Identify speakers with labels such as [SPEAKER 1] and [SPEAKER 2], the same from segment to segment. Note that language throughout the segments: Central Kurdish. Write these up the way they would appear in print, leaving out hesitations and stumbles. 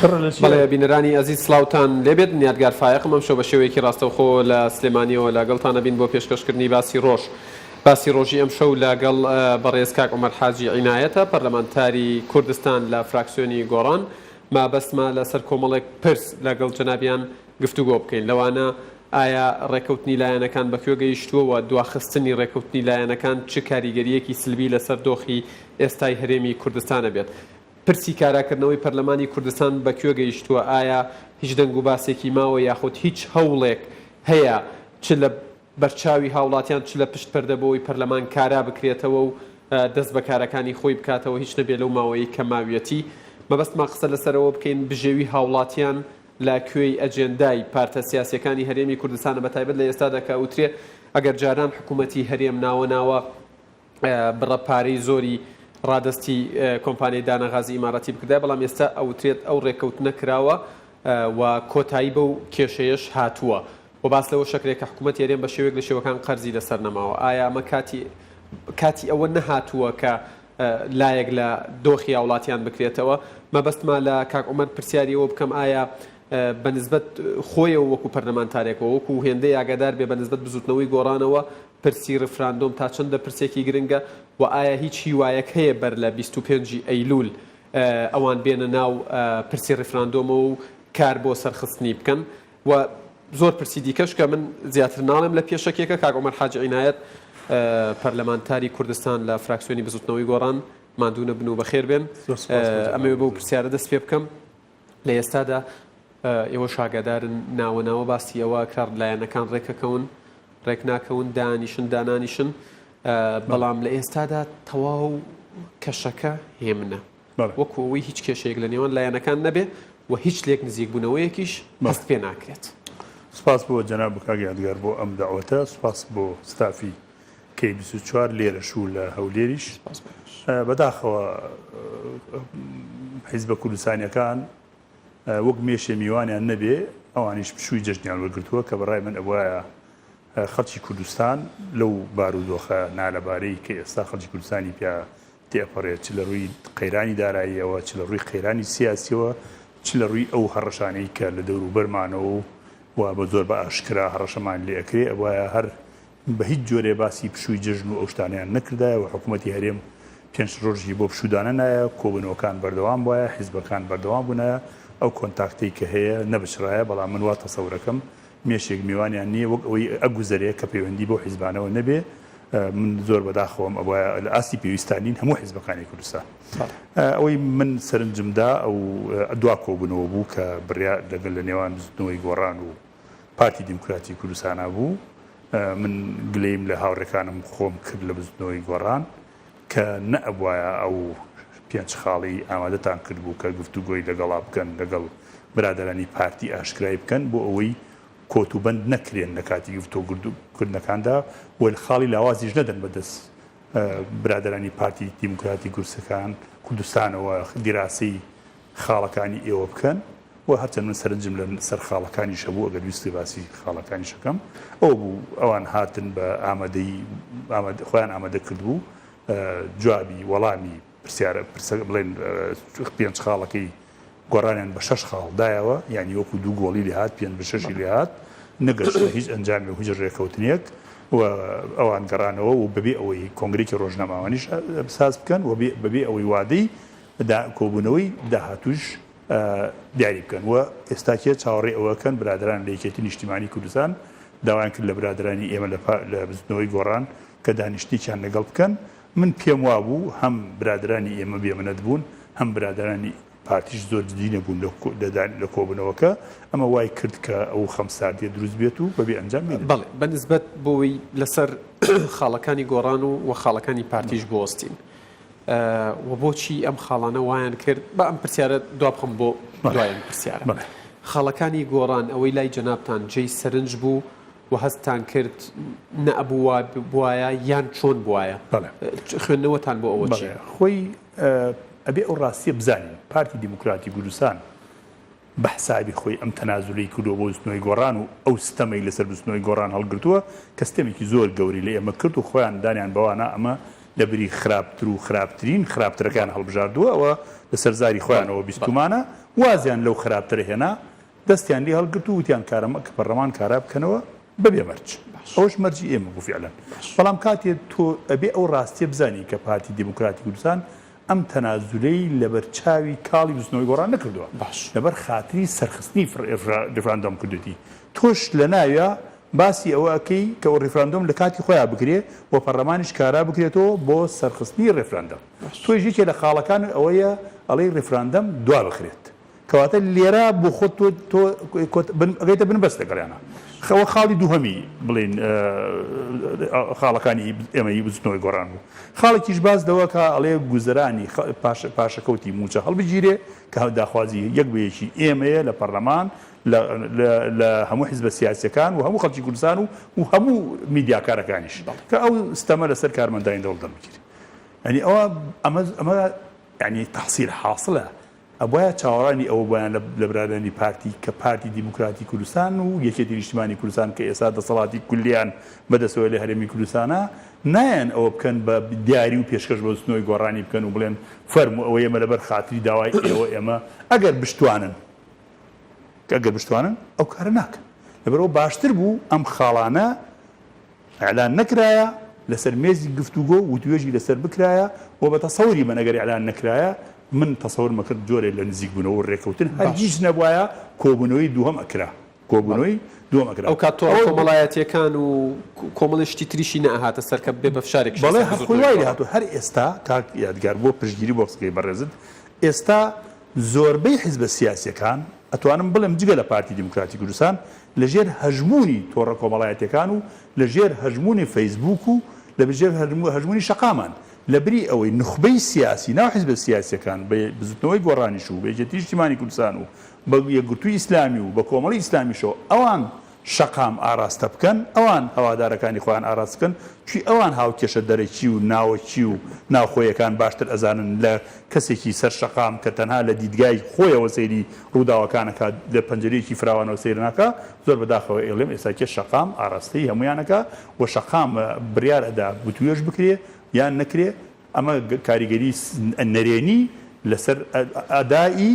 [SPEAKER 1] بەڵێ بینەرانی ئەزیز سڵاوتان لێبێت من یادگار فایەقم ئەمشەو بە شێوەیەکی ڕاستەوخۆ لە سلێمانیەوە لەگەڵتان ئەبین بۆ پێشکەشکردنی باسی ڕۆژ باسی ڕۆژی ئەمشەو لەگەڵ بەڕێز کاک عومەر حاجی عینایەتە پەرلەمانتاری کوردستان لە فراکسیۆنی گۆڕان مابەستمە لەسەر کۆمەڵێک پرس لەگەڵ جەنابیان گفتوگۆ بکەین لەوانە ئایا ڕێکەوتنی لایەنەکان بەکوێ گەیشتووە و دواخستنی ڕێکەوتنی لایەنەکان چ کاریگەرییەکی سلبی لەسەر دۆخی ئێستای هەرێمی کوردستان ئەبێت؟ پرسی کاراکردنەوەی پەرلەمانی کوردستان بە کوێ گەیشتووە؟ ئایا هیچ دەنگ و باسێکی ماوە یاخود هیچ هەوڵێک هەیە چ لە بەرچاوی هاوڵاتیان چ لە پشت پەردە بۆ ئەوەی پەرلەمان کارا بکرێتەوە و دەست بە کارەکانی خۆی بکاتەوە هیچ نەبێ لەو ماوەیەی کە ماویەتی؟ مەبەستمان قسە لەسەر ئەوە بکەین بژێوی هاوڵاتیان لە کوێی ئەجێندای پارتە سیاسیەکانی هەرێمی کوردستانە بەتایبەت لە ئێستادا کە ئەوترێ ئەگەر جاران حکوومەتی هەرێم ناوە ناوە بڕە پارەی زۆری ڕادەستی کۆمپانیای دانە غازی ئیماراتی بکردایە، بەڵام ئێستا ئەوترێت ئەو ڕێککەوتنە کراوە و کۆتایی بەو کێشەیەش هاتووە و باس لەوەش ئەکرێت کە حکوومەتی هەرێم بە شێوەیەک لە شێوەکان قەرزی لەسەر نەماوە. ئایا ئەمە کاتی کاتی ئەوە نەهاتووە کە لایەک لە دۆخی هاوڵاتیان بکرێتەوە؟ مەبەستمە لە کاک عومەر پرسیاری ئەوە بکەم ئایا بە نسبەت خۆیەوە وەکو پەرلەمانتارێکەوە وەکو هێندەی ئاگادار بێ بە نسبەت بزوتنەوەی گۆڕانەوە پرسی ڕیفراندۆم تا چەندە پرسێکی گرنگە و ئایا هیچ هیوایەک هەیە بەر لە 25 ی ئەیلول ئەوان بێنە ناو پرسی ڕیفراندۆمەوە و کار بۆ سەرخستنی بکەن و زۆر پرسی دیکەش کە من زیاتر ناڵێم لە پێشەکیەکە کاک عومەر حاجی عینایەت پەرلەمانتاری کوردستان لە فراکسیۆنی بزوتنەوەی گۆڕان ماندوو نەبن و بەخێر بێن ئەمەوێ بەو پرسیارە دەست پێ بکەم لە ئێستادا ئێوەش ئاگادارن ناوە ناوە باسی ئەوە کرا لایەنەکان ڕێکەکەون ڕێک ناکەون دانیشن دانانیشن بەڵام لە ئێستادا تەواو کەشەکە هێمنە وەکو ئەوەی هیچ کێشەیەک لە نێوان لایەنەکان نەبێ و هیچ لێک نزیکبوونەوەیەکیش هەست پێ ناکرێت.
[SPEAKER 2] سپاس بۆ جەناب کاک یادگار بۆ ئەم دەعوەتە، سپاس بۆ ستافی کەی 24 لێرەش و لە هەولێریش. بەداخەوە حیزبە کوردستانیەکان وەک مێشێ میوانیان نەبێ ئەوانیش پشووی جەژنیان وەرگرتووە کە بەڕای من ئەبوایە خەڵکی کوردستان لەو بارودۆخە نالەبارەی کە ئێستا خەڵکی کوردستانی پیا تێئەپەڕێت چ لە ڕووی قەیرانی داراییەوە چ لە ڕووی قەیرانی سیاسیەوە چ لە ڕووی ئەو هەڕەشانەی کە لە دەوروبەرمانەوە و بە زۆر بە ئاشکرا هەڕەشەمان لێ ئەکرێ ئەبوایە هەر بە هیچ جۆرێ باسی پشووی جەژن و ئەو شتانەیان نەکردایە و حکوومەتی هەرێم پێنج ڕۆژی بۆ پشوو دانەنایە، کۆبوونەوەکان بەردەوام بوایە، حیزبەکان بەردەوام بوونایە، ئەو کۆنتاکتەی کە هەیە نەبچڕایە، بەڵام من وا تەسەورەکەم مێشێک میوانیان نییە وەک ئەوەی ئەگوزەرێ کە پەیوەندی بەو حیزبانەوە نەبێ، من زۆر بەداخەوەم ئەبوایە لە ئاستی پێویستا نین هەموو حیزبەکانی کوردستان. ئەوەی من سەرنجم دا ئەو دوا کۆبوونەوە بوو کە بڕیار لەگەڵ لە نێوان بزوتنەوەی گۆڕان و پارتی دیموکراتی کوردستانا بوو، من گلەییم لە هاوڕێکانم خۆم کرد لە بزوتنەوەی گۆڕان کە نەئەبوایە ئەو پێنچ خاڵەی ئامادەتان کردبوو کە گفتوگۆی لەگەڵا بکەن لەگەڵ برادەرانی پارتی ئاشکرای بکەن بۆ ئەوەی کۆت و بەند نەکرێن لە کاتی گفتۆگردنەکاندا و خاڵی لاوازیش نەدەن بە دەست برادەرانی پارتی دیموکراتی کورسەکان کوردستانەوە دیراسەی خاڵەکانی ئێوە بکەن و هەرچەند من سەرنجم لە سەر خاڵەکانیش هەبوو ئەگەر ویستی باسی خاڵەکانیش ئەکەم ئەوە بوو ئەوان هاتن بە ئامادەی خۆیان ئامادە کردبوو جوابی وەڵامی پرسیارە پرسە بڵێن پێنج خاڵەکەی گۆڕانیان بە شەش خاڵ دایەوە یعنی وەکو دوو گۆڵی لێهات پێنج بە شەشی لێهات نەگەشتە هیچ ئەنجامی و هیچ ڕێکەوتنێک و ئەوان گەڕانەوە و بەبێ ئەوەی کۆنگرێکی ڕۆژنامەوانیش ساز بکەن و بەبێ ئەوەی وادەی کۆبوونەوەی داهاتووش دیاری بکەن و ئێستا کێ چاوەڕێی ئەوە کەن برادەران لە یەکێتی نیشتیمانی کوردستان داوایان کرد لە برادەرانی ئێمە لە بزوتنەوەی گۆڕان کە دانیشتنێکیان لەگەڵ بکەن من پێم وابوو هەم برادەرانی ئێمە بێمنەت بوون هەم برادەرانی پارتیش زۆر جدی نەبوون لە کۆبوونەوەکە ئەمە وای کرد کە ئەو خەمساردیە دروست بێت و بەبێ ئەنجام بێت.
[SPEAKER 1] بەڵێ بەنسبەت بۆی لەسەر خاڵەکانی گۆڕان و وە خاڵەکانی پارتیش بوەستین. وە بۆچی ئەم خاڵانە وایان کرد با ئەم پرسیارە دوابخەم بۆ دوای ئەم پرسیارە خاڵەکانی گۆڕان ئەوەی لای جەنابتان جێی سەرنج بوو و هەستتان کرد نەئەبوو وا بوایە یان چۆن بوایە خوێندنەوەتان بۆ ئەوە چییە؟
[SPEAKER 2] خۆی ئەبێ ئەو ڕاستیە بزانین پارتی دیموکراتی کوردستان بە حسابی خۆی ئەم تەنازولەی کردووە بۆ بزوتنەوەی گۆڕان و ئەو ستەمەی لەسەر بزوتنەوەی گۆڕان هەڵگرتووە کە ستەمێکی زۆر گەورەی لە ئێمە کرد و خۆیان دانیان بەوانە ئەمە لە بری خراپتر و خراپترین خراپترەکەیان هەڵبژاردووە، ئەوە لەسەر زاری خۆیانەوە بیستوومانە، وازیان لەو خراپترە هێنا، دەستیان لێ هەڵگرت و وتیان کارەمە کە پەرلەمان کارا بکەنەوە بەبێ مەرج. ئەوەش مەرجی ئێمە بوو فیعلەن. بەڵام کاتێ تۆ ئەبێ ئەو ڕاستیە بزانی کە پارتی دیموکراتی کوردستان ئەم تەنازولەی لەبەر چاوی کاڵی بزوتنەوەی گۆڕان نەکردووە. لەبەر خاتری سەرخستنی ڕیفراندۆم کردوێتی. تۆش لە ناویا باسی ئەوە ئەکەی کە ڕیفراندۆم لە کاتی خۆیا بکرێ و پەڕلەمانیش کارا بکرێتەوە بۆ سەرخستنی ڕیفراندەم. تۆیش یەکێ لە خاڵەکانت ئەوەیە ئەڵێی ڕیفراندەم دوا بخرێت. کەواتە لێرە بۆ خۆت تۆ تۆ کۆت بن ئەگەیتە بنبەست لەگەڵیانا. ئەوە خاڵی دووهەمی بڵێین خاڵەکانی ئێمەی بزوتنەوەی گۆڕان بوو. خاڵێکیش باس لەوە کا ئەڵێ گوزەرانی پاشەکەوتی مووچە هەڵبگیرێ کە داخوازی یەک بە یەکی ئێمەیە لە پەڕلەمان لە لە هەموو حیزبە سیاسیەکان و هەموو خەڵکی کوردستان و و هەموو میدیاکارەکانیش کە ئەو ستەمە لەسەر کارمەندانی دەوڵەت دەربگیرێ. یانی ئەوە ئەمە ئەمە یانی تەحسیل حاسڵە ئەبوایە چاوەڕانی ئەوە بوایان لە برادەرانی پارتی کە پارتی دیموکراتی کوردستان و یەکێتی نیشتیمانی کوردستان کە ئێستا دەسەڵاتی کولیان بەدەستەوەیە لە هەرێمی کوردستانا نایەن ئەوە بکەن بە دیاری و پێشکەش بە بزوتنەوەی گۆڕانی بکەن و بڵێن فەرموو ئەوە ئێمە لەبەر خاتری داوای ئێوە ئێمە ئەگەر بشتوانن ئەگەر بشتوانن ئەو کارە ناکەن لەبەرئەوە باشتر بوو ئەم خاڵانە ئیعلان نەکرایە، لەسەر مێزی گفتوگۆ و وتوێژی لەسەر بکرایە و بە تەسەوری من ئەگەر ئیعلان نەکرایە من تەسەورم ئەکرد جۆرێ لە نزیکبوونەوە و رێکەوتن هەرگیز نەبوایە کۆبوونەوەی دووهەم ئەکرا کۆبوونەوەی دووەم ئەکرا.
[SPEAKER 1] ئەوکات تۆڕە کۆمەڵایەتیەکان و کۆمەڵێ شتی تریشی نەئەهاتە سەر کە ببێ بە فشارێکیش
[SPEAKER 2] بەڵێ
[SPEAKER 1] لەسەر
[SPEAKER 2] هەر خۆی
[SPEAKER 1] بزوتنەوەی
[SPEAKER 2] وای
[SPEAKER 1] گۆڕان.
[SPEAKER 2] لێهاتووە هەر ئێستا کاک یادگار بۆ پشتگیری بۆ قسەکەی بەڕێزت ئێستا زۆربەی حیزبە سیاسیەکان ئەتوانم بڵێم جگە لە پارتی دیموکراتی کوردستان لە ژێر هەژموونی تۆڕە کۆمەڵایەتیەکان و لە ژێر هەژموونی فەیسبووک و لە ژێر هەژموونی شەقامان لە بری ئەوەی نوخبەی سیاسی ناو حیزبە سیاسیەکان بە بزوتنەوەی گۆڕانیش و بە یەکێتی نیشتیمانی کوردستان و بە یەکگرتووی ئیسلامی و بە کۆمەڵی ئیسلامیشەوە ئەوان شەقام ئاراستە بکەن، ئەوان هەوادارەکانی خۆیان ئاراستە بکەن، چی ئەوان هاوکێشە دەرەکی و ناوەکی و ناوخۆیەکان باشتر ئەزانن لە کەسێکی سەر شەقام کە تەنها لە دیدگای خۆیەوە سەیری ڕووداوەکان ئەکات، لە پەنجەرەیەکی فراوانەوە سەیر ناکا، زۆر بەداخەوە ئەیڵێم ئێستا کێ شەقام ئاراستەی هەموویان ئەکا و شەقام بڕیار ئەدا وتوێژ بکرێ یان نەکرێ، ئەمە کاریگەری نەرێنی لەسەر ئەدائی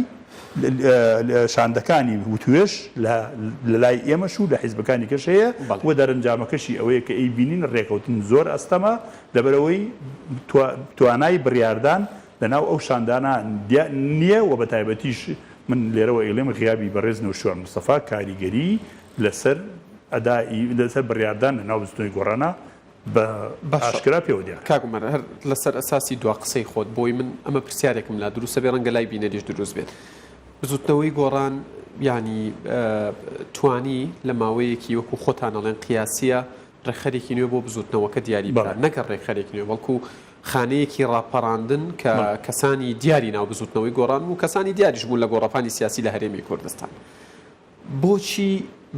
[SPEAKER 2] شاندەکانی وتوێژ لە لای ئێمەش و لە حیزبەکانی کەش هەیە و دەرەنجامەکەشی ئەوەیە کە ئەیبینین ڕێکەوتن زۆر ئەستەمە لەبەرئەوەی توانای بڕیاردان لەناو ئەو شاندانە نییە و بەتایبەتیش من لێرەوە ئەیڵێم غیابی بەڕێز نەوشیروان مستەفا کاریگەری لەسەر ئەدائی لەسەر بڕیاردان لەناو بزوتنەوەی گۆڕانە بە
[SPEAKER 1] باشە
[SPEAKER 2] ئاشکرا پێوە دیارە.
[SPEAKER 1] کاک عومەر هەر لەسەر ئەساسی دوا قسەی خۆت بۆی من ئەمە پرسیارێکم لا دروستە بێ ڕەنگە لای بینەریش دروست بێت بزوتنەوەی گۆڕان یانی توانی لە ماوەیەکی وەکو خۆتان ئەڵێن قیاسیە ڕێکخەرێکی نوێ بۆ بزوتنەوەکە دیاری بکات
[SPEAKER 2] بەڵێ.
[SPEAKER 1] نەکە ڕێکخەرێکی نوێ بەڵکو خانەیەکی ڕاپەڕاندن کە
[SPEAKER 2] بەڵێ.
[SPEAKER 1] کەسانی دیاری ناو بزوتنەوەی گۆڕان و کەسانی دیاریش بوون لە گۆڕەپانی سیاسی لە هەرێمی کوردستان بۆچی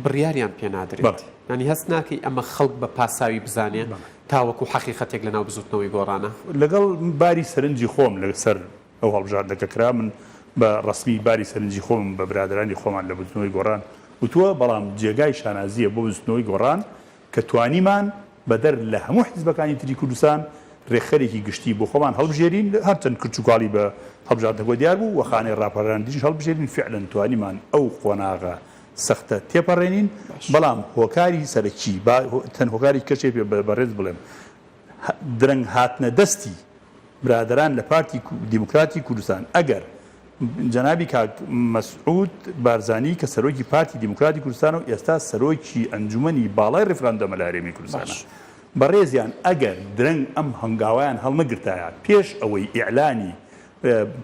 [SPEAKER 1] بڕیاریان پێ نادرێت؟
[SPEAKER 2] بەڵێ.
[SPEAKER 1] یانی هەست ناکەی ئەمە خەڵک بە پاساوی بزانێ
[SPEAKER 2] بەڵێ.
[SPEAKER 1] تاوەکو حەقیقەتێک لەناو بزوتنەوەی گۆڕانە؟
[SPEAKER 2] لەگەڵ باری سەرنجی خۆم لە سەر ئەو هەڵبژاردنە کە کرا من بە ڕەسمی باری سەرنجی خۆمم بە برادەرانی خۆمان لە بزوتنەوەی گۆڕان وتووە بەڵام جێگای شانازییە بۆ بزوتنەوەی گۆڕان کە توانیمان بەدەر لە هەموو حیزبەکانی تری کوردستان رێکخەرێکی گشتی بۆ خۆمان هەڵبژێرین، هەرچەند کرچوکاڵی بە هەڵبژاردنەکەوە دیار بوو و خانەی راپەراندنیش هەڵبژێرین، فیعلەن توانیمان ئەو قۆناغە سەختە تێپەڕێنین، بەڵام هۆکاری سەرەکی با چەند هۆکارێکی کەشێ پێ بەڕێز بڵێم، درەنگ هاتنە دەستی برادەران لە پارتی دیموکراتی کوردستان ئەگەر جەنابی کاک مەسعود بارزانی کە سەرۆکی پارتی دیموکراتی کوردستانە و ئێستا سەرۆکی ئەنجومەنی باڵای ڕیفراندۆمە لە هەرێمی کوردستانە
[SPEAKER 1] باش.
[SPEAKER 2] بەڕێزیان ئەگەر درەنگ ئەم هەنگاوەیان هەڵنەگرتایە پێش ئەوەی ئیعلانی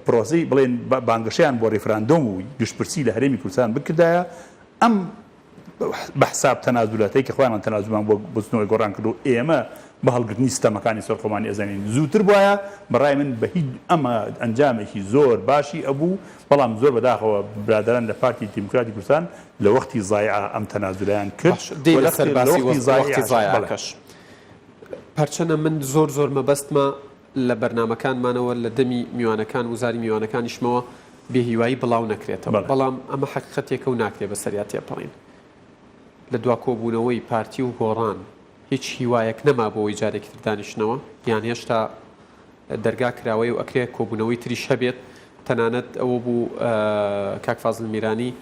[SPEAKER 2] پرۆسەی بڵێن بانگەشەیان بۆ ڕیفراندۆم و گشتپرسی لە هەرێمی کوردستان بکردایە ئەم بە حساب تەنازولاتەی کە خۆیان تەنازومان بۆ بزوتنەوەی گۆڕان کرد و ئێمە بە هەڵگرتنی ستەمەکانی سەر خۆمانی ئەزانین زووتر بوایە بەڕای من بە هیچ ئەمە ئەنجامێکی زۆر باشی ئەبوو بەڵام زۆر بەداخەوە برادەران لە پارتی دیموکراتی کوردستان لە وەختی زایع ئەم تەنازولەیان کرد
[SPEAKER 1] باش دێینە
[SPEAKER 2] و
[SPEAKER 1] سەر
[SPEAKER 2] لە
[SPEAKER 1] باسی
[SPEAKER 2] وەختی
[SPEAKER 1] وەختی
[SPEAKER 2] زایعش بەڵێ
[SPEAKER 1] زایعەکەش پەرچەنە من زۆر زۆر مەبەستمە لە بەرنامەکانمانەوە لە دەمی میوانەکان و زاری میوانەکانیشمەوە بێ هیوایی بڵاو نەکرێتەوە
[SPEAKER 2] بەڵێ.
[SPEAKER 1] بەڵام ئەمە حەقیقەتێکە و ناکرێ بەسەریا تێپەڕین. لە دوا کۆبوونەوەی پارتی و گۆڕان هیچ هیوایەک نەما بۆ ئەوەی جارێکی تر دانیشنەوە یان هێشتا. دەرگا کراوەیە و ئەکرێ کۆبوونەوەی تریش هەبێت، تەنانەت ئەوە بوو کاک فازل میرانی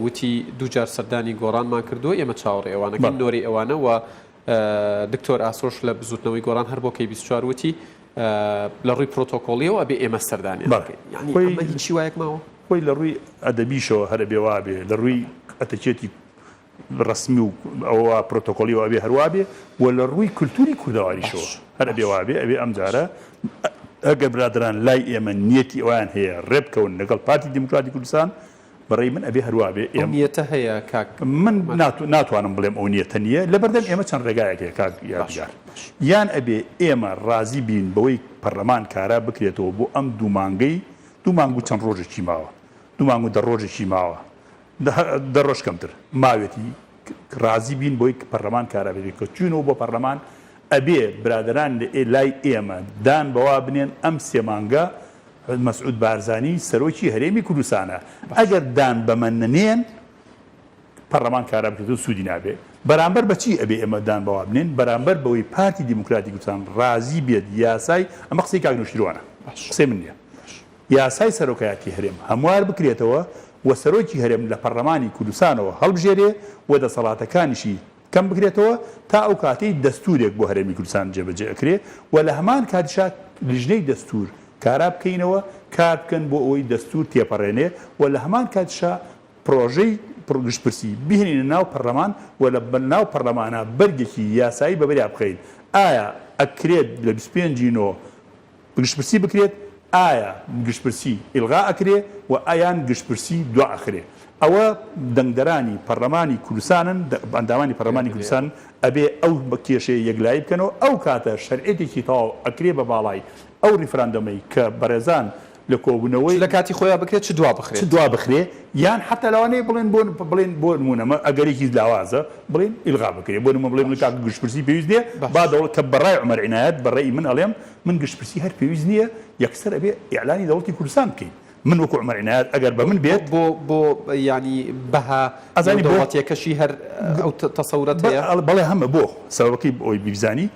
[SPEAKER 1] وتی دووجار سەردانی گۆڕانمان کردووە ئێمە چاوەڕێ ئەوانەکەین نۆرەی ئەوانە و دکتۆر ئاسۆش لە بزوتنەوەی گۆڕان هەر بۆ کەی 24 وتی لە ڕووی پرۆتۆکۆڵیەوە ئەبێ ئێمە سەردانیان بکەین یانی ئەمە هیچ هیوایەک ماوە؟
[SPEAKER 2] خۆی لە ڕووی ئەدەبیشەوە هەر ئەبێ وابێ لە ڕووی ئەتەکێتی ڕەسمی و ئەوە پرۆتۆکۆڵیەوە ئەبێ هەر وابێ و لە ڕووی کولتوری کوردەواریشەوە هەر ئەبێ وابێ ئەبێ ئەم جارە ئەگەر برادەران لای ئێمە نیەتی ئەویان هەیە ڕێبکەون لەگەڵ پارتی دیموکراتی کوردستان بەڕێی من ئەبێ هەروا بێ
[SPEAKER 1] ئەو نیەتە هەیە کاک
[SPEAKER 2] من ناتوانم بڵێم ئەو نیەتە نییە لەبەردەم ئێمە چەند ڕێگایەک هەیە کاک یادگار یان ئەبێ ئێمە ڕازی بین بەوەی پەرلەمان کارا بکرێتەوە بۆ ئەم دوو مانگەی دوو مانگ و چەند ڕۆژێکی ماوە دوو مانگ و دە ڕۆژێکی ماوە دە ڕۆژ کەمتر ماوێتی ڕازی بین بۆی پەرلەمان کارا بێت کە چوینەوە بۆ پەرلەمان ئەبێ برادەران لای ئێمە دان بەوا بنێن ئەم سێ مانگە مەسعود بارزانی سەرۆکی هەرێمی کوردستانە، ئەگەر دان بەمە نەنێن پەڕلەمان کارا بکرێت و سوودی نابێ. بەرامبەر بە چی ئەبێ ئێمە دان بەوا بنێن؟ بەرامبەر بەوەی پارتی دیموکراتی کوردستان ڕازی بێت یاسای، ئەمە قسەی کاک نەوشیروانە، قسەی من نییە، یاسای سەرۆکایەتی هەرێم هەموار بکرێتەوە و سەرۆکی هەرێم لە پەڕلەمانی کوردستانەوە هەڵبژێرێ و دەسەڵاتەکانیشی کەم بکرێتەوە تا ئەو کاتەی دەستوورێک بۆ هەرێمی کوردستان جێبەجێ ئەکرێ و لە هەمان کاتیشا لیژنەی دەستوور کارا بکەینەوە کار بکەن بۆ ئەوەی دەستوور تێپەڕێنێ و لە هەمان کاتیشا پرۆژەی گشتپرسی بهێنینە ناو پەرلەمان و لە ناو پەرلەمانا بەرگێکی یاسایی بەبەریا بخەین ئایا ئەکرێت لە 25 ی نۆ گشتپرسی بکرێت، ئایا گشتپرسی ئیلغا ئەکرێ و یان گشتپرسی دوا ئەخرێ؟ ئەوە دەنگدەرانی پەرلەمانی کوردستانن، ئەندامانی پەرلەمانی کوردستانن ئەبێ ئەو کێشەیە یەکلایی بکەنەوە، ئەو کاتە شەرعیەتێکی تەواو ئەکرێ بە باڵای ئەو ریفراندۆمەی کە بەڕێزان لە کۆبوونەوەی.
[SPEAKER 1] چ لە کاتی خۆیا بکرێ چ دوا بخرێت.
[SPEAKER 2] چ دوا بخرێ یان حەتا لەوانەیە بڵێن بۆ بڵێن بۆ نموونە ئەمە ئەگەرێکی لاوازە بڵێن ئیلغا بکرێ بۆ نموونە بڵێن من کاکە گشتپرسی پێویست نییە با دەوڵەت کە بەڕای عومەر عینایەت بە ڕەئی من ئەڵێم من گشتپرسی هەر پێویست نییە یەکسەر ئەبێ ئیعلانی دەوڵەتی کوردستان بکەین من وەکو عومەر عینایەت ئەگەر بە من بێت.
[SPEAKER 1] بۆ بۆ یانی بەها
[SPEAKER 2] ئەزانی بۆ
[SPEAKER 1] نێودەوڵەتییەکەشی هەر ئەو تەسەورەت هەیە؟
[SPEAKER 2] بەڵێ هەمە بۆ سەبەبەکەی ئەوەی بیزانی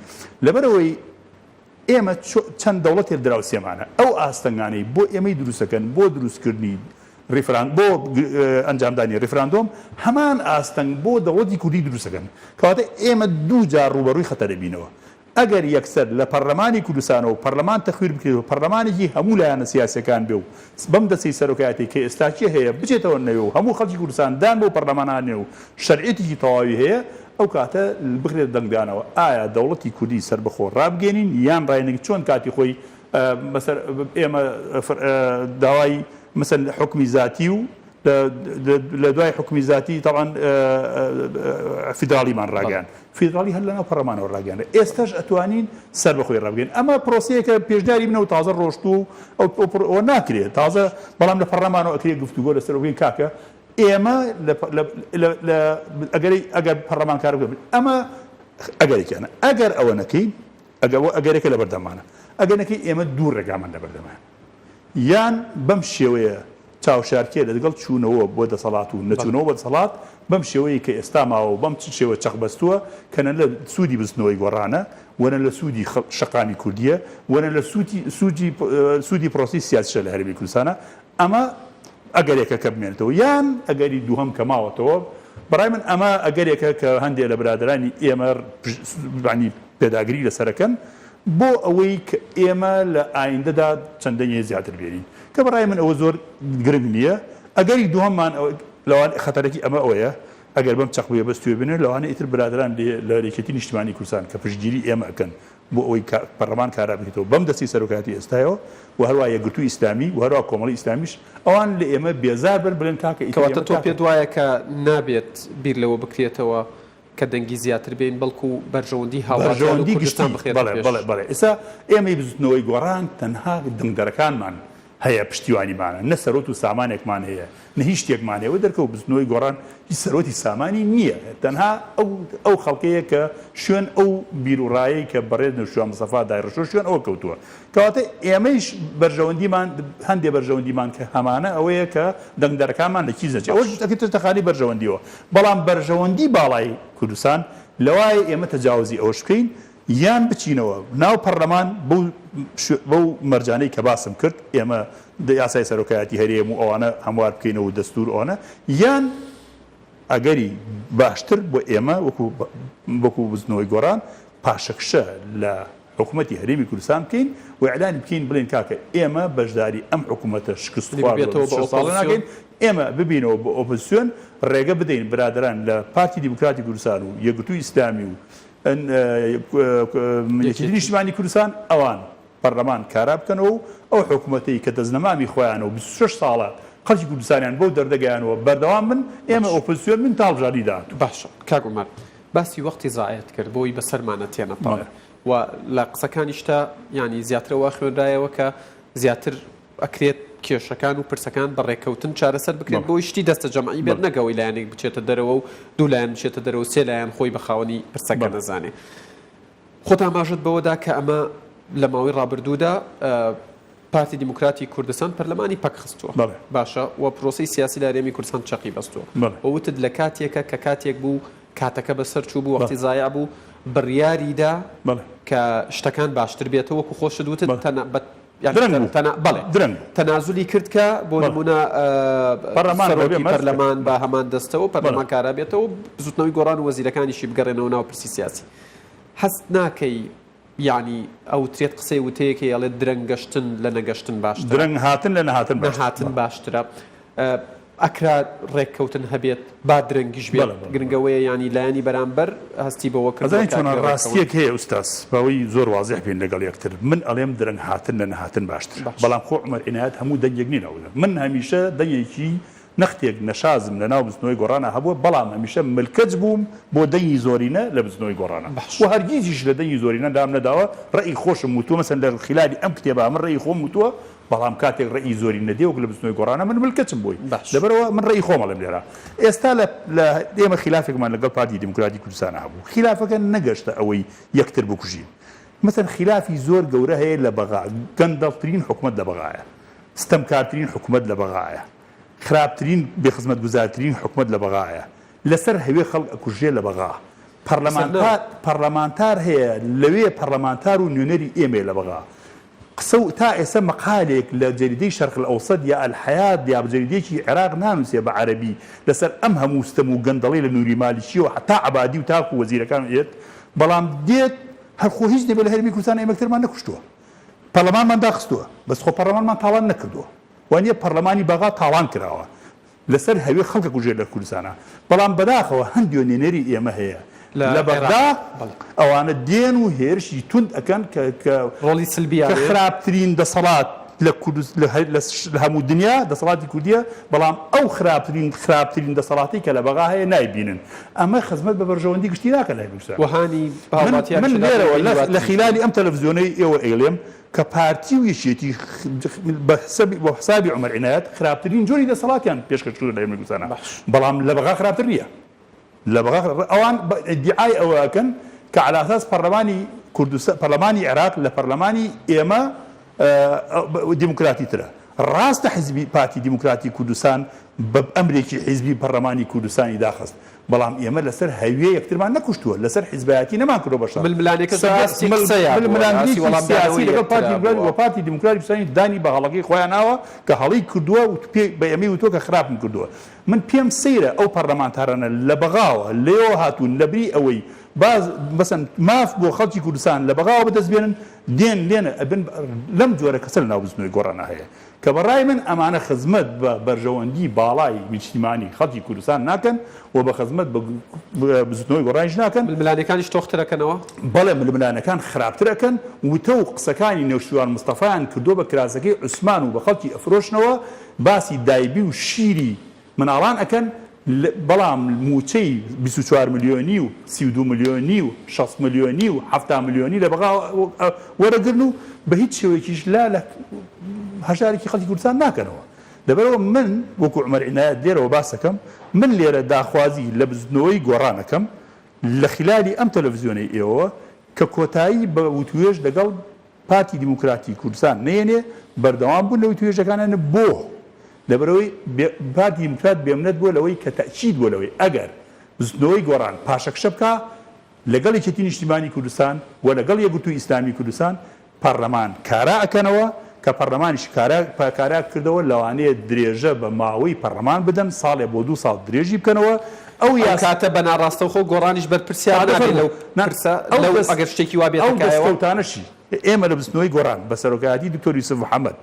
[SPEAKER 2] لەبەرئەوەی ئێمە چەند دەوڵەتێک دراوسێمانە، ئەو ئاستەنگانەی بۆ ئێمەی دروستەکەن بۆ دروستکردنی ڕیفران بۆ ئەنجامدانی ڕیفراندۆم هەمان ئاستەنگ بۆ دەوڵەتی کوردی دروستەکەن. کەواتە ئێمە دوو جار ڕووبەڕووی خەتەر ئەبینەوە. ئەگەر یەکسەر لە پەڕلەمانی کوردستانەوە پەڕلەمان تەخویر بکرێت و پەڕلەمانێکی هەموو لایەنە سیاسیەکان بێ و بەم دەستەی سەرۆکایەتی کە ئێستاکێ هەیە بچێتەوە نەوێ و هەموو خەڵکی کوردستان دان بەو پەڕلەمانە نێ و شەرعیەتێکی تەواوی هەیە، ئەو کاتە بخرێتە دەنگدانەوە ئایا دەوڵەتی کوردی سەربەخۆ ڕابگەینین یان ڕاینەگرین چۆن کاتی خۆی مەسەر ئێمە داوای مەسەن حوکمی زاتی و لە دوای حوکمی زاتی تەبعەن فیدراڵیمان ڕاگەیاند فیدراڵی هەر لەناو پەڕەمانەوە ڕاگەیاندرا ئێستاش ئەتوانین سەربەخۆی ڕابگەین ئەمە پرۆسەیەکە پێشنیاری منە و تازە ڕۆشتووە و ئەو ناکرێت تازە بەڵام لە پەڕلەمانەوە ئەکرێت گفتوگۆ لەسەر بکەین کاکە ئێمە لە ئەگەری ئەگەر پەڕلەمان کار بکەن ئەمە ئەگەرێکیانە ئەگەر ئەوە نەکەین ئەگەر ئەگەرێکە لە بەردەمانە ئەگەر نەکەین ئێمە دوو ڕێگامان لە بەردەمە یان بەم شێوەیە چاوشارکێ لەگەڵ چوونەوە بۆ دەسەڵات و نەچوونەوە بە دەسەڵات بەم شێوەیە کە ئێستا ماوە و بەم شێوە چەق بەستووە کە نە لە سوودی بزوتنەوەی گۆڕانە و نە لە سوودی شەقامی کوردییە و نە لە سوودی پرۆسەی سیاسیشە لە هەرێمی کوردستانە ئەمە ئەگەرێکە کە بمێنێتەوە یان ئەگەری دووهەم کە ماوەتەوە، بەڕای من ئەمە ئەگەرێکە کە هەندێ لە برادەرانی ئێمە یانی پێداگری لەسەرەکەن بۆ ئەوەی کە ئێمە لە ئایندەدا چەند دەنگێ زیاتر بێنین کە بەڕای من ئەوە زۆر گرنگ نییە. ئەگەری دووهەممان لەوان خەتەرەکی ئەمە ئەوەیە ئەگەر بەم چەقویە بەستوێ بنێ لەوانەیە ئیتر برادەران لە یەکێتی نیشتیمانی کوردستان کە پشتگیری ئێمە ئەکەن بۆ ئەوەی پەرلەمان کارا بکرێتەوە بەم دەستەی سەرۆکایەتی ئێستایەوە و هەروا یەکگرتووی ئیسلامی و هەروا کۆمەڵی ئیسلامیش ئەوان لە ئێمە بێزار بن بڵێن کاکە ئیتر
[SPEAKER 1] کەواتە
[SPEAKER 2] ئێمە
[SPEAKER 1] تۆ
[SPEAKER 2] کاکە
[SPEAKER 1] پێت وایە کە نابێت بیر لەوە بکرێتەوە کە دەنگی زیاتر بێین بەڵکو بەرژەوەندی هاوڵاتیان و
[SPEAKER 2] بەرژەوەندی
[SPEAKER 1] کوردستان
[SPEAKER 2] گشتی
[SPEAKER 1] بخرێتە
[SPEAKER 2] بەڵێ
[SPEAKER 1] پێش؟
[SPEAKER 2] بەڵێ بەڵێ ئێستا ئێمەی بزوتنەوەی گۆڕان تەنها دەنگدەرەکانمان هەیە پشتیوانیمانە نە سەرۆت و سامانێکمان هەیە نە هیچ شتێکمان هەیە وە دەرکەوت بزوتنەوەی گۆڕان هیچ سەرۆتی سامانی نییە تەنها ئەو ئەو خەڵکەیە کە شوێن ئەو بیروڕایەی کە بەڕێز نەوشیروان مستەفا دایڕشتووە شوێن ئەوە کەوتووە کەواتە ئێمەیش بەرژەوەندیمان هەندێ بەرژەوەندیمان کە هەمانە ئەوەیە کە دەنگدەرەکانمان لە کیس نەچێت ئەوەش ئەکرێتە تەخانی بەرژەوەندیەوە بەڵام بەرژەوەندی باڵای کوردستان لەوایە ئێمە تەجاوزی ئەوەش بکەین. یان بچینەوە ناو پەرلەمان بەو بەو مەرجانەی کە باسم کرد ئێمە یاسای سەرۆکایەتی هەرێم و ئەوانە هەموار بکەینەوە و دەستور ئەوانە یان ئەگەری باشتر بۆ ئێمە وەکو وەکو بزنەوەی گۆڕان پاشەکشە لە حکومەتی هەرێمی کوردستان بکەین و ئیعلانی بکەین بڵێین کاکە ئێمە بەشداری ئەم حکومەتە شکستخواردووە 26 ساڵە ناکەین، ئێمە ببینەوە بە ئۆپۆزسیۆن، ڕێگە بدەین برادەران لە پارتی دیموکراتی کوردستان و یەکگرتووی ئیسلامی و یەکێتی نیشتیمانی کوردستان ئەوان پەرلەمان کارا بکەنەوە و ئەو حکومەتەی کە دەستنەمامی خۆیانە و 26 ساڵە خەڵکی کوردستانیان بەو دەردە گەیانەوە بەردەوام بن، ئێمە ئۆپۆزسیۆن بین تا هەڵبژاردنی داهاتوو.
[SPEAKER 1] باشە کاک عومەر باسی وەختی زایەت کرد بۆی بەسەرمانە تێنەپەڕێ و لە قسەکانیشتا یانی زیاتر وا خوێنرایەوە کە زیاتر ئەکرێت کێشەکان و پرسەکان بە ڕێککەوتن چارەسەر بکرێت بۆی شتی دەستە جەمعی بێت نەک ئەوەی لایەنێک بچێتە دەرەوە و دوو لایەن بچێتە دەرەوە و سێ لایەن خۆی بە خاوەنی پرسەکە نەزانێ. خۆت ئاماژەت بەوەدا کە ئەمە لە ماوەی ڕابردوودا پارتی دیموکراتی کوردستان پەرلەمانی پەک خستووە باشە و پرۆسەی سیاسی لە هەرێمی کوردستان چەقی بەستووە و وتت لە کاتێکە کە کاتێک بوو کاتەکە بەسەر چوو بوو وەختی زایع بوو بڕیاری دا کە شتەکان باشتر بێتەوە وەکو خۆشت وتت تەنە بە بەڵێ تەنازولی کرد کە بۆ نمونە سەرۆکی پەرلەمان بە هەمان دەستەوە پەرلەمان کارا بێتەوە بزوتنەوەی گۆڕان و وەزیرەکانیشی بگەڕێنەوە ناو پرسی سیاسی هەست ناکەی یەعنی ئەوترێت قسەی وتەیەک هەیە ئەڵێت درەنگ گەشتن لە نەگەشتن باشترە.
[SPEAKER 2] درەنگ هاتن لە نەهاتن باشترە.
[SPEAKER 1] نەهاتن باشترە. ئەکرا ڕێککەوتن هەبێت با درەنگیش بێت گرنگ ئەوەیە یانی لایەنی بەرامبەر هەستی بەوە کردووە
[SPEAKER 2] ئەزانی
[SPEAKER 1] کە
[SPEAKER 2] چۆنە
[SPEAKER 1] ئەکرێ ڕێککەون.
[SPEAKER 2] ڕاستیەک هەیە ئوستاز باوەی زۆر وازیح بین لەگەڵ یەکتر من ئەڵێم درەنگ هاتن لە نەهاتن باشترە بەڵام خۆ عومەر عینایەت هەموو دەنگێک نیە من هەمیشە دەنگێکی نەختێک نەشازم لە ناو بزوتنەوەی گۆڕانا هەبووە، بەڵام هەمیشە ملکەچ بووم بۆ دەنگی زۆرینە لە بزوتنەوەی گۆڕانا و هەرگیزیش لە دەنگی زۆرینە لام نەداوە، ڕەئی خۆشم وتووە، مەسەلەن لە خیلالی ئەم کتێبە من ڕەئی خۆم وتووە، بەڵام کاتێک ڕەئی زۆرینە دێ وەک لە بزوتنەوەی گۆڕانا من ملکەچم بۆی، لەبەرئەوە من ڕەئی خۆم ئەڵێم لێرە. ئێستا لە لە ئێمە خیلافێکمان لەگەڵ پارتی دیموکراتی کوردستانا هەبوو، خیلافەکە نەگەشتە ئەوەی یەکتر بکوژین، مەسەلەن خیلافی زۆر گەورە هەیە لە بەغا، گەندەڵترین حکومەت لە بەغایە، ستەمکارترین حکومەت لە بەغایە، خراپترین بێ خزمەتگوزارترین حکومەت لە بەغایە لەسەر هەوێ خەڵک ئەکوژرێ لە بەغا پەرلەمانتار پەرلەمانتار هەیە لەوێ پەرلەمانتار و نوێنەری ئێمەیە لە بەغا قسە و تا ئێستا مەقالێک لە جەریدەی شەرق الاوسط یا الحیات یا جەریدەیەکی عێراق نانوسێ بە عەرەبی لەسەر ئەم هەموو ستەم و گەندەڵی لە نوری مالیکیەوە هەتا عەبادی و تاکو وەزیرەکان ئێت بەڵام دێت هەر خۆ هیچ نەبێ لە هەرێمی کوردستان ئێمەکترمان نەکوشتووە پەرلەمانمان داخستووە بەس خۆ پەرلەمانمان تاڵان نەکردووە وانیە پەرلەمانی بەغا تاڵان کراوە لەسەر هەوێ خەڵک ئەکوژێت لە کوردستانا بەڵام بەداخەوە هەندێ نوێنەری ئێمە هەیە لە بەغدا ئەوانە دێن و هێرشی توند ئەکەن کە کە
[SPEAKER 1] ڕۆڵی سلبیان
[SPEAKER 2] کە خراپترین دەسەڵات لە کوردست لە هەموو دنیا دەسەڵاتی کوردیە بەڵام ئەو خراپترین خراپترین دەسەڵاتی کە لە بەغا هەیە نایبینن ئەمە خزمەت بە بەرژەوەندی گشتی ناکە لای کوردستان
[SPEAKER 1] وهانی هاوڵاتیان
[SPEAKER 2] من لێرەوە لە خلالی ئەم تەلەڤزیۆنەی ئێوە ئەیڵێم کە پارتی و یەکێتی بە حسابی عومەر عینایەت خراپترین جۆری دەسەڵاتیان پێشکەش کردوە لە هەرێمی کوردستانا بەڵام لە بەغا خراپتر نییە لە بەغا ئەوان ئیدیعای ئەوە ئەکەن کە عەلا ئەساس پەرلەمانی کوردستان پەرلەمانی عێراق لە پەرلەمانی ئێمە دیموکراتی ترە ڕاستە حزبی پارتی دیموکراتی کوردستان بە ئەمرێکی حیزبی پەرلەمانی کوردستانی داخست بەڵام ئێمە لەسەر هەویە یەکترمان نەکوشتووە، لەسەر حیزبایەتی نەمانکردووە بە شەڕ.
[SPEAKER 1] ململانێکە لە ئاستی قسەیا بووە، لە ئاستی
[SPEAKER 2] ململانێکی
[SPEAKER 1] وەڵامدانەوەی
[SPEAKER 2] سیاسی لەگەڵ
[SPEAKER 1] یەکترا
[SPEAKER 2] پارتی دیموکراتی
[SPEAKER 1] بووە.
[SPEAKER 2] و پارتی دیموکراتی کوردستانی دانی بە هەڵەکەی خۆیان ناوە کە هەڵەی کردووە و پێ بە ئێمەی وتووە کە خراپم کردووە. من پێم سەیرە ئەو پەرلەمانتارانە لە بەغاوە لێوە هاتوون لەبری ئەوەی باز مەسەن ماف بۆ خەڵکی کوردستان لە بەغاوە بەدەست بێنن دێن لێنە ئەبن لەم جۆرە کەسە لەناو بزوتنەوەی گۆڕانا هەیە. کە بە ڕای من ئەمانە خزمەت بە بەرژەوەندی باڵای نیشتیمانی خەڵکی کوردستان ناکەن و بە خزمەت بە بزوتنەوەی گۆڕانیش ناکەن.
[SPEAKER 1] ململانێکانیش تۆختر ئەکەنەوە؟
[SPEAKER 2] بەڵێ ململانێکان خراپتر ئەکەن، وتە و قسەکانی نەوشیروان مستەفایان کردوە بە کراسەکەی عوسمان و بە خەڵکی ئەفرۆشنەوە، باسی دایبی و شیری مناڵان ئەکەن بەڵام موچەی 24 ملیۆنی و 32 ملیۆنی و 60 ملیۆنی و 70 ملیۆنی لە بەغا وەرەگرن و بە هیچ شێوەیەکیش لا لە هەژارێکی خەڵکی کوردستان ناکەنەوە. لەبەرئەوە من وەکو عومەر عینایەت لێرەوە باسەکەم من لێرە داخوازی لە بزوتنەوەی گۆڕان ئەکەم لە خیلالی ئەم تەلەفزیۆنەی ئێوەوە کە کۆتایی بە وتوێژ لەگەڵ پارتی دیموکراتی کوردستان نەیەنێ بەردەوام بوون لە وتوێژەکانیان بۆ؟ لەبەرئەوەی پارتی دیموکرات بێمنەت بووە لەوەی کە تەئکید بووە لەوەی ئەگەر بزوتنەوەی گۆڕان پاشەکشە بکا. لەگەڵ یەکێتی نیشتیمانی کوردستان و لەگەڵ یەکگرتووی ئیسلامی کوردستان پەڕلەمان کارا ئەکەنەوە، کە پەڕلەمانیش کارا کارا کردەوە لەوانەیە درێژە بە ماوەی پەڕلەمان بدەن، ساڵێ بۆ دوو ساڵ درێژی بکەنەوە، ئەو
[SPEAKER 1] ئەو
[SPEAKER 2] یاسا.
[SPEAKER 1] کاتە بە ناڕاستەوخۆ گۆڕانیش بەرپرسیار
[SPEAKER 2] تادە
[SPEAKER 1] نابێ
[SPEAKER 2] فەرموو
[SPEAKER 1] لەو
[SPEAKER 2] نا
[SPEAKER 1] پرسە،
[SPEAKER 2] ئەو
[SPEAKER 1] لەو
[SPEAKER 2] دەست
[SPEAKER 1] ئەگەر شتێکی وا بێتە
[SPEAKER 2] ئەو
[SPEAKER 1] کایەوە؟
[SPEAKER 2] دەستکەوتانەشی ئێمە لە بزوتنەوەی گۆڕان بە سەرۆکایەتی دکتۆر یوسف محەمەد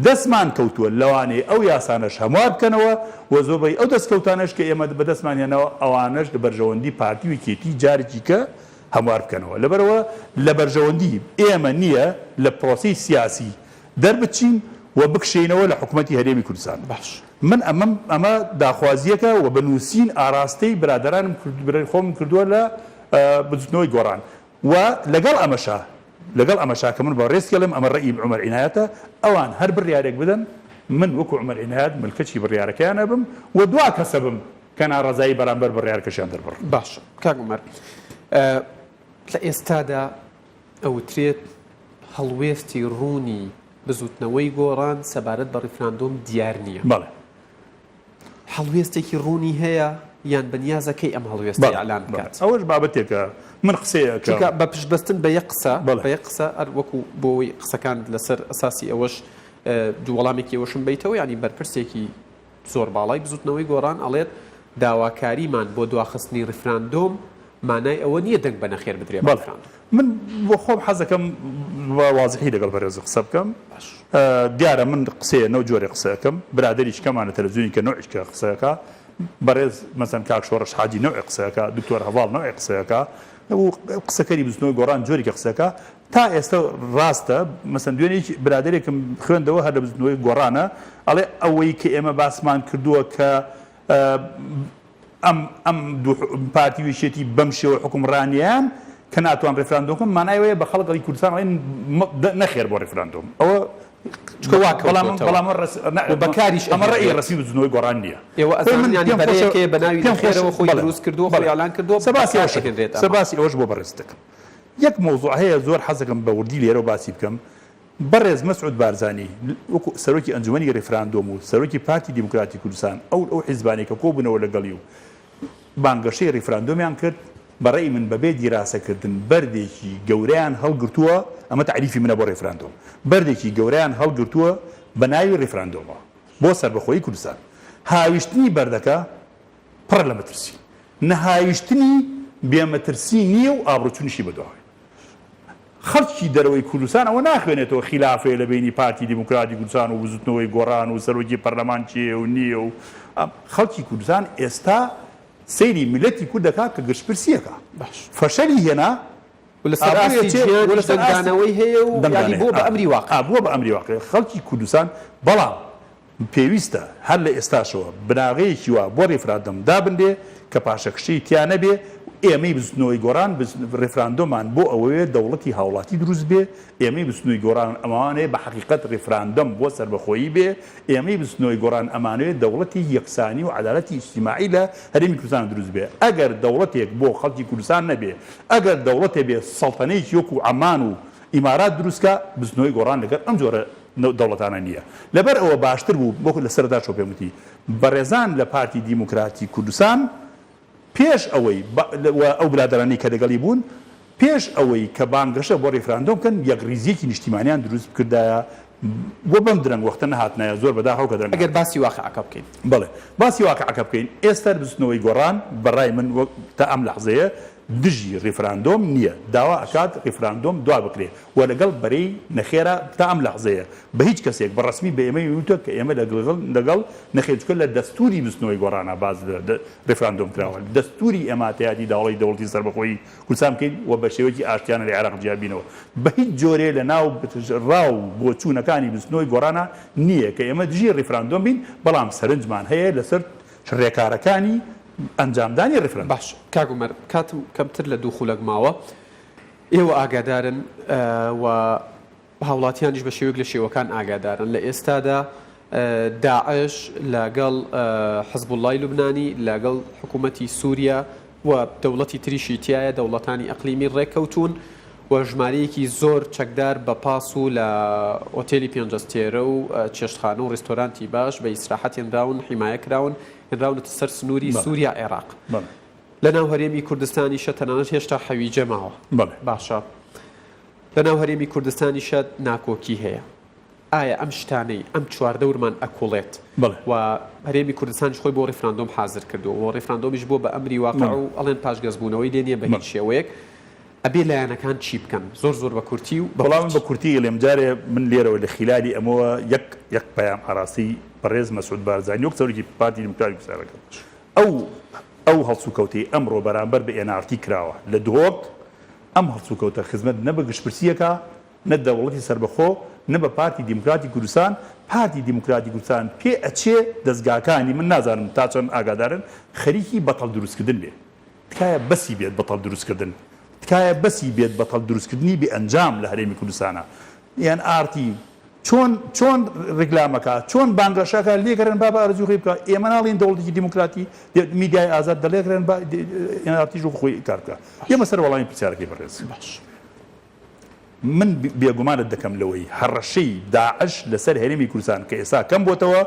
[SPEAKER 2] دەستمان کەوتووە، لەوانەیە ئەو یاسانەش هەموار بکەنەوە و زۆربەی ئەو دەستکەوتانەش کە ئێمە بەدەستمان هێناوە ئەوانەش لە بەرژەوەندی پارتی و یەکێتی جارێکی کە هەموار بکەنەوە. لەبەرئەوە لە بەرژەوەندی ئێمە نییە لە پرۆسەی سیاسی دەربچین و بکشێینەوە لە حکومەتی هەرێمی کوردستان.
[SPEAKER 1] باش.
[SPEAKER 2] من ئەمەم ئەمە داخوازییەکە و بە نووسین ئاراستەی برادەرانم کرد خۆمم کردووە لە بزوتنەوەی گۆڕان و لەگەڵ ئەمەشا لەگەڵ ئەمەشا کە من بە ڕێزکی ئەڵێم ئەمە ڕەئی عومەر عینایەتە ئەوان هەر بڕیارێک بدەن من وەکو عومەر عینایەت ملکەچی بڕیارەکەیان ئەبم و دوا کەسەبم کە ناڕەزایی بەرامبەر بڕیارەکەشیان دەربڕن.
[SPEAKER 1] باشە کاک عومەر لە ئێستادا ئەوترێت هەڵوێستی ڕوونی بزوتنەوەی گۆڕان سەبارەت بە ڕیفراندۆم دیار نییە.
[SPEAKER 2] بەڵێ.
[SPEAKER 1] هەڵوێستێکی ڕوونی هەیە یان بەنیازە کەی ئەم هەڵوێستە
[SPEAKER 2] بەڵێ
[SPEAKER 1] ئیعلان
[SPEAKER 2] بەڵێ
[SPEAKER 1] بکات؟
[SPEAKER 2] ئەوەش بابەتێکە من قسەی ئەکەم.
[SPEAKER 1] چونکە بە پشتبەستن بە یەک قسە
[SPEAKER 2] بەڵێ.
[SPEAKER 1] بە یەک قسە هەر وەکو بۆ ئەوەی قسەکانت لەسەر ئەساسی ئەوەش دوو وەڵامێکی ئەوەشم بەیتەوە یانی بەرپرسێکی زۆر باڵای بزوتنەوەی گۆڕان ئەڵێت داواکاریمان بۆ دواخستنی ڕیفراندۆم مانای ئەوە نییە دەنگ بە نەخێر بدرێ بە
[SPEAKER 2] بەڵێ
[SPEAKER 1] ڕیفراندۆم.
[SPEAKER 2] من بۆ خۆم حەزەکەم بە وازحی لەگەڵ بەرێزت قسە بکەم
[SPEAKER 1] باش.
[SPEAKER 2] دیارە من قسەیە نەو جۆرێ قسە ئەکەم برادەریش کەمان لە تەلەفزیۆنی کە نەوعیش کە قسە ئەکا بەڕێز مەسەن کاک شۆڕش حاجی نەوعێ قسە ئەکا دکتۆر هەڤاڵ نەوعێ قسە ئەکا و قسەکەری بزوتنەوەی گۆڕان جۆری کە قسە ئەکا تا ئێستا ڕاستە مەسەن دوێنێ یەکی برادەرێکم خوێندەوە هەر لە بزوتنەوەی گۆڕانە ئەڵێ ئەوەی کە ئێمە باسمان کردووە کە ئەم ئەم دوو پارتی و یەکێتی بەم شێوە حوکمڕانیان کە ناتوان ڕیفراندۆم بکەن مانای ئەوەیە بە خەڵک ئەڵی کوردستان ئەڵێن نەخێر بۆ ڕیفراندۆم ئەوە
[SPEAKER 1] چونکە وا
[SPEAKER 2] بەڵام
[SPEAKER 1] کەوتۆتەوە
[SPEAKER 2] بەڵام ئەمە ڕەس نا
[SPEAKER 1] و بەکاریش
[SPEAKER 2] ئەمە ڕەئی
[SPEAKER 1] ئەهێنرێت.
[SPEAKER 2] ڕەسمی بزوتنەوەی گۆڕان نییە
[SPEAKER 1] ئێوە
[SPEAKER 2] خۆی
[SPEAKER 1] ئەزانن
[SPEAKER 2] من
[SPEAKER 1] یانی
[SPEAKER 2] پێم خۆشە
[SPEAKER 1] بەرەیەکەیە بە ناوی
[SPEAKER 2] پێم خۆشە
[SPEAKER 1] نەخێرەوە خۆی
[SPEAKER 2] بەڵێ
[SPEAKER 1] دروست کردووە خۆی
[SPEAKER 2] بەڵێ
[SPEAKER 1] ئیعلان کردووە
[SPEAKER 2] سەباسی
[SPEAKER 1] بەکار
[SPEAKER 2] ئەوەش ئەکەم
[SPEAKER 1] ئەهێنرێت ئەمە.
[SPEAKER 2] سەباسی ئەوەش بۆ بەڕێزت دەکەم یەک مەوزوع هەیە زۆر حەزەکەم بە وردی لێرەوە باسی بکەم بەڕێز مەسعود بارزانی وەکو سەرۆکی ئەنجومەنی ڕیفراندۆم و سەرۆکی پارتی دیموکراتی کوردستان ئەو ئەو حیزبانەی کە کۆبوونەوە لەگەڵی و بانگەشەی ڕیفراندۆمیان کرد بە ڕەئی من بەبێ دیراسەکردن بەردێکی گەورەیان هەڵگرتووە ئەمە تەعریفی منە بۆ ڕیفراندۆم بەردێکی گەورەیان هەڵگرتووە بە ناوی ڕیفراندۆمەوە بۆ سەربەخۆیی کوردستان هاویشتنی بەردەکە پڕە لە مەترسی نەهاویشتنی بێ مەترسی نییە و ئابڕووچوونیشی بەدواوەیە. خەڵکی دەرەوەی کوردستان ئەوە ناخوێنێتەوە خیلافەیە لە بەینی پارتی دیموکراتی کوردستان و بزوتنەوەی گۆڕان و سەرۆکی پەرلەمان کێیە و نییە و خەڵکی کوردستان ئێستا سەیری میللەتی کورد دەکات کە گشتپرسییەکە فەشەلی هێنا
[SPEAKER 1] و لەسەر ئاستی جیهانیش دەنگدانەوەی هەیە و یانی بووە بە ئەمری واقع.
[SPEAKER 2] بووە بە ئەمری واقع خەڵکی کوردستان بەڵام پێویستە هەر لە ئێستاشەوە بناغەیەکی وا بۆ ڕیفراندۆم دابنرێ کە پاشەکشەی تیا نەبێ و ئێمەی بزوتنەوەی گۆڕان ڕیفراندۆمان بۆ ئەوەوێ دەوڵەتی هاوڵاتی دروست بێ، ئێمەی بزوتنەوەی گۆڕان ئەمانەوێ بە حەقیقەت ڕیفراندۆم بۆ سەربەخۆیی بێ، ئێمەی بزوتنەوەی گۆڕان ئەمانەوێ دەوڵەتی یەکسانی و عەدالەتی ئیجتیماعی لە هەرێمی کوردستان دروست بێ. ئەگەر دەوڵەتێک بۆ خەڵکی کوردستان نەبێ، ئەگەر دەوڵەتێ بێ سەڵتەنەیەکی وەکو عەمان و ئیمارات دروست کا، بزوتنەوەی گۆڕان لەگەڵ ئەم جۆرە دەوڵەتانە نییە. لەبەر ئەوە باشتر بوو وەکو لە سەرەتاشەوە پێم وتی بەڕێزان لە پارتی دیموکراتی کوردستان پێش ئەوەی و ئەو برادەرانەی کە لەگەڵی بوون پێش ئەوەی کە بانگەشە بۆ ڕیفراندۆم بکەن یەکڕیزییەکی نیشتیمانیان دروست بکردایە و بەم درەنگ وەختە نەهاتنایە زۆر بەداخەوە کە درەنگ
[SPEAKER 1] ئەگەر
[SPEAKER 2] هاتن.
[SPEAKER 1] باسی واقعەکە بکەین.
[SPEAKER 2] بەڵێ باسی واقعەکە بکەین ئێستا بزوتنەوەی گۆڕان بە ڕای من وەک تا ئەم لەحزەیە دژی ڕیفراندۆم نییە، داوا ئەکات ڕیفراندۆم دوا بکرێ و لەگەڵ بەرەی نەخێرە تا ئەم لەحزەیە بە هیچ کەسێک بە ڕەسمی بە ئێمەی وتوە کە ئێمە لەگڵ لەگەڵ نەخێر چونکە لە دەستوری بزوتنەوەی گۆڕانا باس لە ڕیفراندۆم کراوە دەستوری ئێمە تیادی داوڵی دەوڵەتی سەربەخۆیی کوردستان بکەین و بە شێوەیەکی ئاشتیانە لە عێراق جیا بینەوە بە هیچ جۆرێ لە ناو ڕا و بۆچوونەکانی بزوتنەوەی گۆڕانا نییە کە ئێمە دژی ڕیفراندۆم بین بەڵام سەرنجمان هەیە لەسەر ڕێکارەکانی ئەنجامدانی ڕیفراندۆم.
[SPEAKER 1] باش کاک عومەر کاتم کەمتر لە دوو خولەک ماوە ئێوە ئاگادارن و هاوڵاتیانیش بە شێوەیەک لە شێوەکان ئاگادارن لە ئێستادا داعش لەگەڵ حزبوڵای لوبنانی لەگەڵ حکوومەتی سووریا و دەوڵەتی تریشی تیایە دەوڵەتانی ئەقلیمی ڕێککەوتوون و ژمارەیەکی زۆر چەکدار بە پاس و لە ئۆتێلی پێنجەستێرە و چێشتخانە و ڕیستۆرانتی باش بە ئیسراحەت هێنراون حیمایە کراون هێنراونەتە سەر سنووری سووریا عێراق. لەناو هەرێمی کوردستانیشە تەنانەت هێشتا حەویجە ماوە.
[SPEAKER 2] بەڵێ.
[SPEAKER 1] باشە لەناو هەرێمی کوردستانیشە ناکۆکی هەیە. ئایا ئەم شتانەی ئەم چواردەورمان ئەکوڵێت
[SPEAKER 2] بەڵێ.
[SPEAKER 1] و هەرێمی کوردستانیش خۆی بۆ ڕیفراندۆم حازر کردووە و ڕیفراندۆمیش بووە بە ئەمری واقع
[SPEAKER 2] بەڵێ.
[SPEAKER 1] و ئەڵێن پاشگەزبوونەوەی لێ نییە بە هیچ
[SPEAKER 2] بەڵێ.
[SPEAKER 1] شێوەیەک، ئەبێ لایەنەکان چی بکەن؟ زۆر زۆر بە کورتی و بە
[SPEAKER 2] وەڵا من
[SPEAKER 1] کورتی.
[SPEAKER 2] بە کورتی ئەڵێم جارێ من لێرەوە لە خیلالی ئەمەوە یەک یەک پەیام ئاراستەی بەڕێز مەسعود بارزانی وەک سەرۆکی پارتی دیموکراتی کوردستان ئەکەم ئەو ئەو هەڵسوکەوتەی ئەمڕۆ بەرامبەر بە ئێن ئاڕ تی کراوە لە دهۆک ئەم هەڵسوکەوتە خزمەت نە بە گشتپرسی ئەکا نە دەوڵەتی سەربەخۆ، نە بە پارتی دیموکراتی کوردستان، پارتی دیموکراتی کوردستان پێ ئەچێ دەزگاکانی، من نازانم تا چەند ئاگادارن، خەریکی بەتەڵ دروستکردن بێ. تکایە بەسی بێت بەتەڵ دروستکردن. تکایە بەسی بێت بەتەڵ دروستکردنی بێ ئەنجام لە هەرێمی کوردستانا. ئێن ئاڕ تی چۆن چۆن ڕیکلام ئەکا، چۆن بانگەشە ئەکا، لێگەڕێن با بە ئارەزووی خۆی بکا. ئێمە ناڵێین دەوڵەتێکی دیموکراتی، میدیای ئازاد دەلێگەڕێن با ئێن ئاڕ تیش وەکو خۆی کار بکا. ئێمە سەر وەڵامی پرسیارەکەی بەڕێز.
[SPEAKER 1] باش.
[SPEAKER 2] من بێگومانت دەکەم لەوەی هەڕەشەی داعش لەسەر هەرێمی کوردستان کە ئێستا کەم بۆتەوە،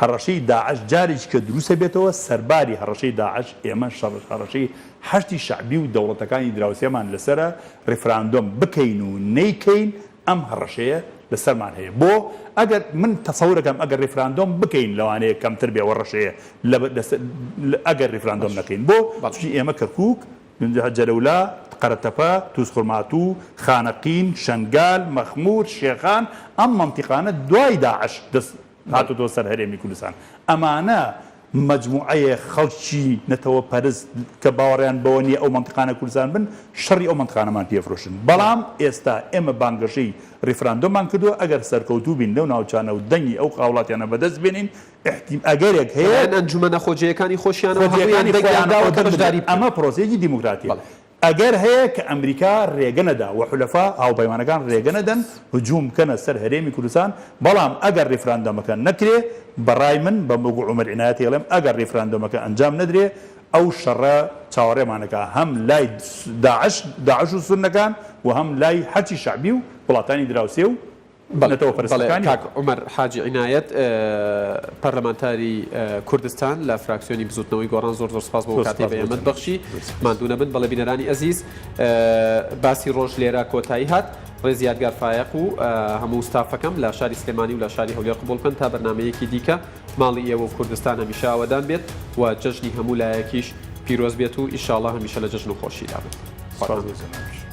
[SPEAKER 2] هەڕەشەی داعش جارێکی کە دروست ئەبێتەوە، سەرباری هەڕەشەی داعش ئێمە هەڕەشەی حەشدی شەعبی و دەوڵەتەکانی دراوسێمان لەسەرە، ڕیفراندۆم بکەین و نەیکەین ئەم هەڕەشەیە لەسەرمان هەیە. بۆ؟ ئەگەر من تەسەورەکەم ئەگەر ڕیفراندۆم بکەین لەوانەیە کەمتر بێ ئەو هەڕەشەیە ئەگەر ڕیفراندۆم نەکەین. بۆ؟ چونکی ئێمە کەرکوک جەلەولا، قەرەتەپە، توزخورماتوو، خانەقین، شەنگال، مەخمور، شێخان، ئەم مەنتیقانە دوای داعش دەست هاتۆتەوە سەر هەرێمی کوردستان. ئەمانە مەجموعەیە خەڵکی نەتەوە پەرست کە باوەڕیان بەوە نییە ئەو مەنتیقانە کوردستان بن، شەڕی ئەو مەنتیقانەمان پێ فرۆشن. بەڵام ئێستا ئێمە بانگەشەی ڕیفراندۆممان کردووە، ئەگەر سەرکەوتوو بین لەو ناوچانە و دەنگی ئەو هاوڵاتیانە بەدەست بێنین، ئیحتیم ئەگەرێک هەیە.
[SPEAKER 1] لەلایەن ئەنجومەنە خۆجێیەکانی خۆشیانەوە هەموویان
[SPEAKER 2] خۆجێیەکانی
[SPEAKER 1] دەنگیان
[SPEAKER 2] خۆیان
[SPEAKER 1] داوە کە
[SPEAKER 2] دەنگ بدەن.
[SPEAKER 1] بەشداری بکەن.
[SPEAKER 2] ئەمە پرۆسەیەکی دیموکراتییە.
[SPEAKER 1] بەڵێ.
[SPEAKER 2] ئەگەر هەیە کە ئەمریکا رێگە نەدا و حولەفا هاوپەیمانەکان رێگە نەدەن هجوم بکەنە سەر هەرێمی کوردستان، بەڵام ئەگەر ریفراندۆمەکە نەکرێ، بە رای من، بە وەکو عومەر عینایەتی ئەڵێم، ئەگەر ریفراندۆمەکە ئەنجام نەدرێ، ئەو شەڕە چاوەڕێمان ئەکا هەم لای داعش داعش و سوننەکان و هەم لای حەشدی شەعبی و وڵاتانی دراوسێ و
[SPEAKER 1] بەڵێ
[SPEAKER 2] نەتەوە
[SPEAKER 1] بەڵێ
[SPEAKER 2] پەرستەکانی
[SPEAKER 1] کاک عومەر حاجی عینایەت پەرلەمانتاری کوردستان لە فراکسیۆنی بزوتنەوەی گۆڕان زۆر زۆر سپاس بۆ
[SPEAKER 2] زۆر
[SPEAKER 1] کاتەی
[SPEAKER 2] سپاس
[SPEAKER 1] بە
[SPEAKER 2] بۆ
[SPEAKER 1] ئێمەت
[SPEAKER 2] جەنابت.
[SPEAKER 1] بەخشی
[SPEAKER 2] زۆر سپاس.
[SPEAKER 1] ماندوو نەبن بەڵێ بینەرانی ئەزیز باسی ڕۆژ لێرە کۆتایی هات ڕێزی یادگار فایەق و هەموو ستافەکەم لە شاری سلێمانی و لە شاری هەولێر قبوڵ بکەن تا بەرنامەیەکی دیکە ماڵی ئێوە و کوردستان هەمیشە ئاوەدان بێت و جەژنی هەموو لایەکیش پیرۆز بێت و ئیشاڵا هەمیشە لە جەژن و خۆشیدا بن
[SPEAKER 2] سپاس
[SPEAKER 1] خواتان
[SPEAKER 2] بۆ جەنابیش.